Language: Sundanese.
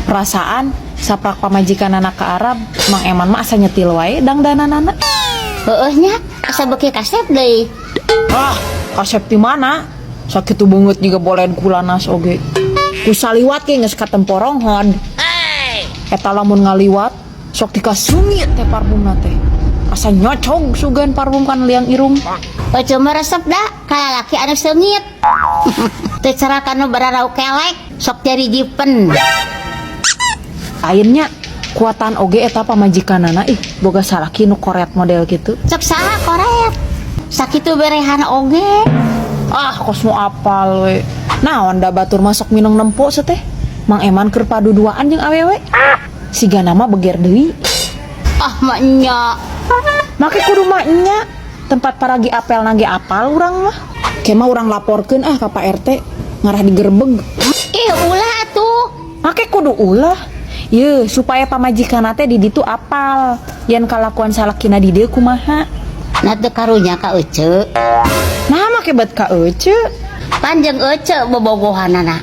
Perasaan saprak pamajikanana ka Arab, Mang Eman mah asa nyetil wae dangdananana. Heueuh nya, asa beuki kasep deui. Ah, kasep di mana? Sakitu beungeut juga bolen kulanas oge. Ku saliwat ge geus katempo ronghod. Eta lamun ngaliwat sok dikaseungit teh parfumna teh. Asa nyocog sugan parfum kan liang irung. Ece mah resep da ka lalaki anu seungit. Teu cara kanu bararau kelek, sok jadi jipen. Lain nya kuatan oge eta pamajikanana, ih, boga salaki nu koret model gitu. Cek saha koret? Sakitu berehan oge. Ah, kos nu apal we. Naon da batur masuk mineng nempo seteh. Mang Eman keur paduduaan jeung awewe. Sigana mah beger deui. Ah, maknya. Make kudu mah nya. Tempat paragi apel nage apal urang mah. Ke mah urang laporkeun ah ka Pak RT ngarah digerebeg. Ih, ulah atuh. Make kudu ulah. Ye, supaya pamajikan teh di ditu apal. Yen kalakuan salakina di dieu kumaha. Nah, teu karunya ka Ece. Nah, make bet ka Ece. Panjang Ece bobogohanana.